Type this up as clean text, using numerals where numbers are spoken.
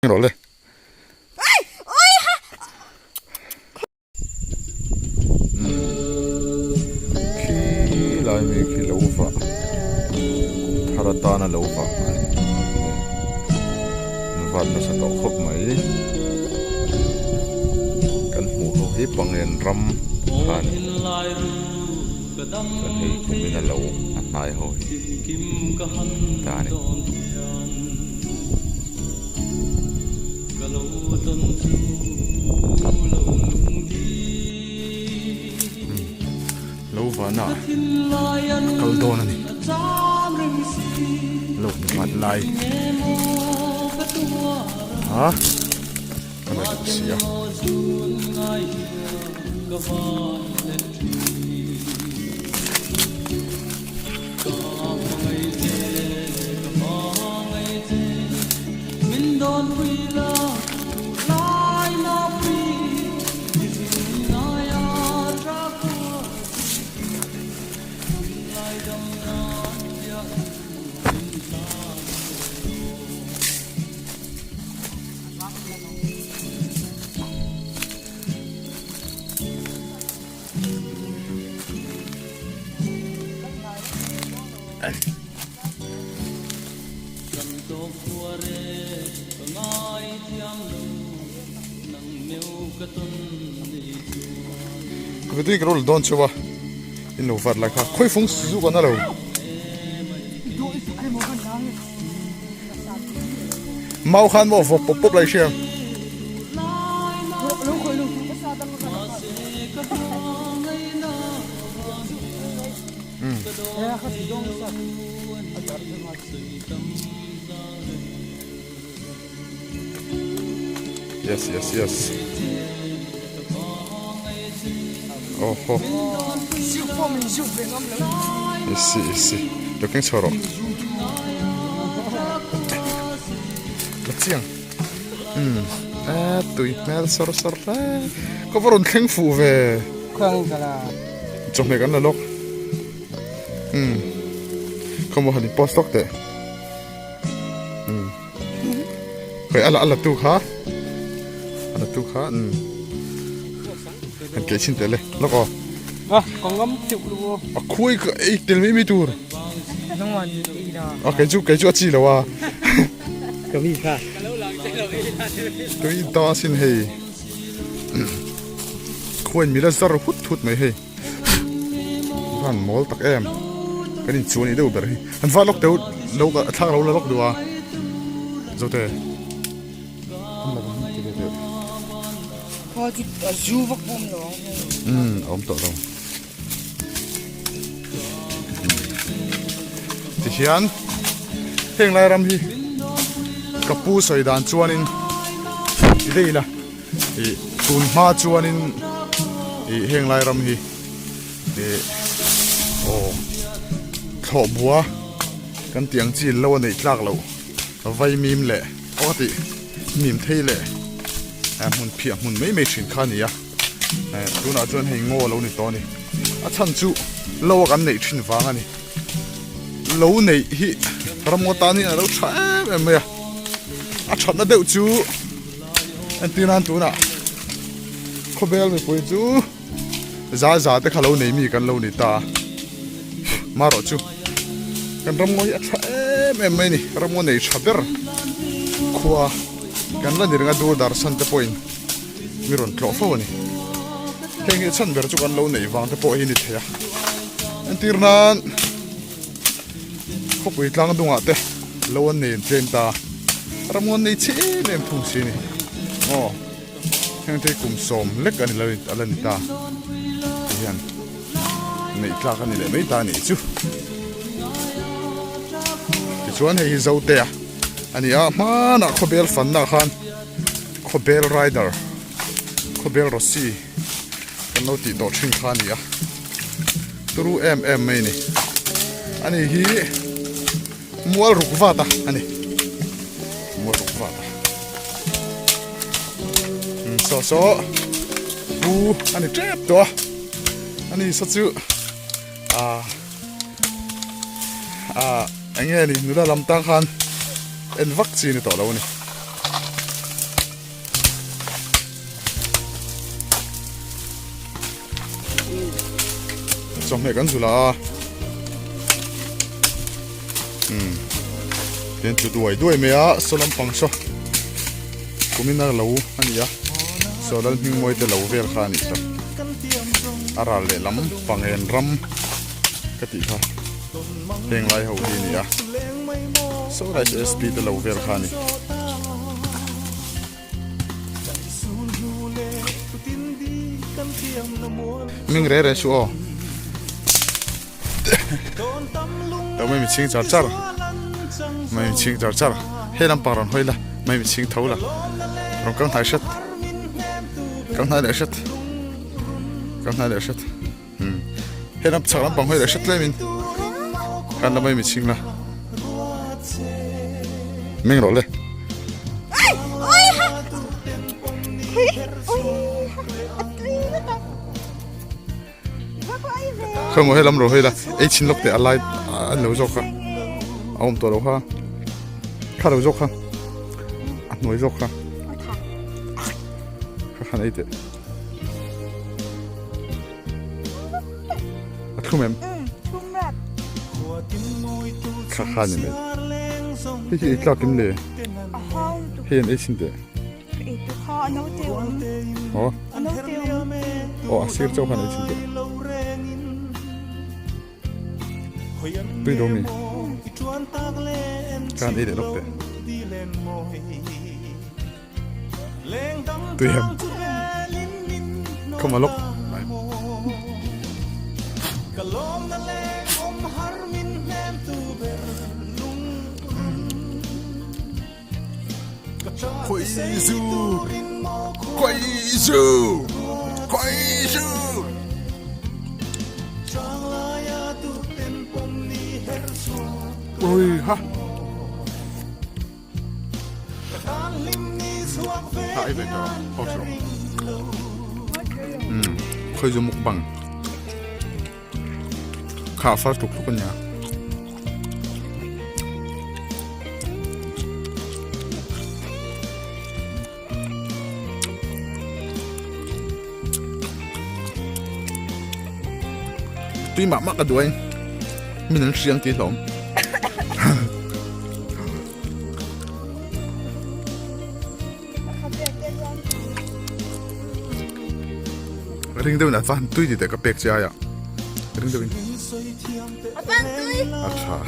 Rawh le. Khi lai mi khi lo vah kum thar atana lo vah a ni. An vat nasa tawh khawp mai. Kan hmuh ho hi pangen ram kha a ni. Chuan hei kumin a lo a hnai ho hi ta a ni. Lo vana a kal dawn a ni. Lo vat lai a ka la duh si a. Ka tui ka rawl dawn chauh a in lo vat lai kha khawi fung zuk an a lo mau khan maw vawp pawp pawp lai hria Yes yes yes Oh ho Isi isi Looking chho rawh La chiang Umm a tui hmel sawr sawr hle ka va rawn thleng fuh ve chawhmeh kan la lawk umm khawmaw han in post lawk teh umm hei a la a la tu kha a la tu kha umm han keh chhin teh le lawk aw a khuai ka ei tel mai mai tur a kei chu kei chu a chi lo a tui ta sin hei khuain mila zar hut hut mai hei van mawl tak em kan in chuan i deuh ber hi an va lawk deuh lo ka thlak lo la lawk duh a zote umm a awm tawh lo tihian heng lai ram hi ka pu sawi dan chuanin ti daih ila ih tun hma chuanin ih heng lai ram hi ih aw thlawh bua kan tih ang chi lo a neih tlak loh vaimim leh aw ka tih mim thei leh hmun phiah hmun mai mai thin kha a ni a. Eh tunah chuan hei ngaw lo ni tawh a ni a chhan chu lo a kan neih thin vang a ni lo neih hi ramngaw tan hian a lo tha em em mai a a thatna deuh chu entir nan tunah khawvel mipui chu za za te kha lo nei mi kan lo ni ta marawh chu kan ramngaw hi a tha em em mai a ni ramngaw nei tha ber khua kan la ni reng a doordarshan te pawhin. Mi rawn tlawh fo a ni. Heng hi chhan ber chu kan lo neih vang te pawh hi ni thei a. Entir nan khawpui tlang dungah te lo an nei an tlem ta. Ramngawn nei chhe em em thung si a ni. Aw heng te hi kum sawm lek a ni lo a la ni ta. Ti hian neih tlak a ni leh mai ta a nih chu. Tichuan hei hi Zotea a ni a, hmanah khawbel fanna khan. Khawbel Rider, Khawbel Rossi kan lo tih tawh thin kha a ni a, turu em em mai a ni. Ani hi mual ruk vat a a ni, mual ruk vat a. Umm saw saw pu a ni tep tawh a, ani saw chu ah ah eng nge ni nula lam tang khan en vak chi a ni tawh lo a ni. Chawhmeh kan zu la a. Umm. Tian tlu duai duai mai a, saw lampang saw kumin a lo a ni a. Saw lal hming mawi te lo vel kha a nih saw. A ral leh lam pangen ram ka tih kha heng lai ho hi a ni a. Saw lai saw SP te lo vel kha a ni. Ming re re chu aw to mai mi chhing char char mai mi chhing char char he lampang rawn hawi la mai mi chhing tho la rawn kal hnai hret kal hnai leh hret kal hnai leh hret umm he lam chhak lampang hawi leh hret tlem in kan la mai mi chhing la meng rawh le. Khawi maw helam rawh hei la ei chhin lawk teh a lai a ni lo zawk kha a awm tawh lo kha kha lo zawk kha a hnuai zawk kha kha khan ei teh a thlum em kha kha ni mai hei hi ei tlak em le hei an ei chhin teh. Aw aw a sir chauh khan ei chhin teh tui lo mi khan ei leh lawk teh tui hem khawm a lawk Khawizu Khawizu Khawizu Ui ha Ha ei ve tawh ho chu Um khawizu mukbang Kha far tluk tluk a nia. Tui mah mah ka duai min an hriang ti hlawm. Ring deuhin a van tui ti teh ka pek che aia ring deuhin A van tui a tha.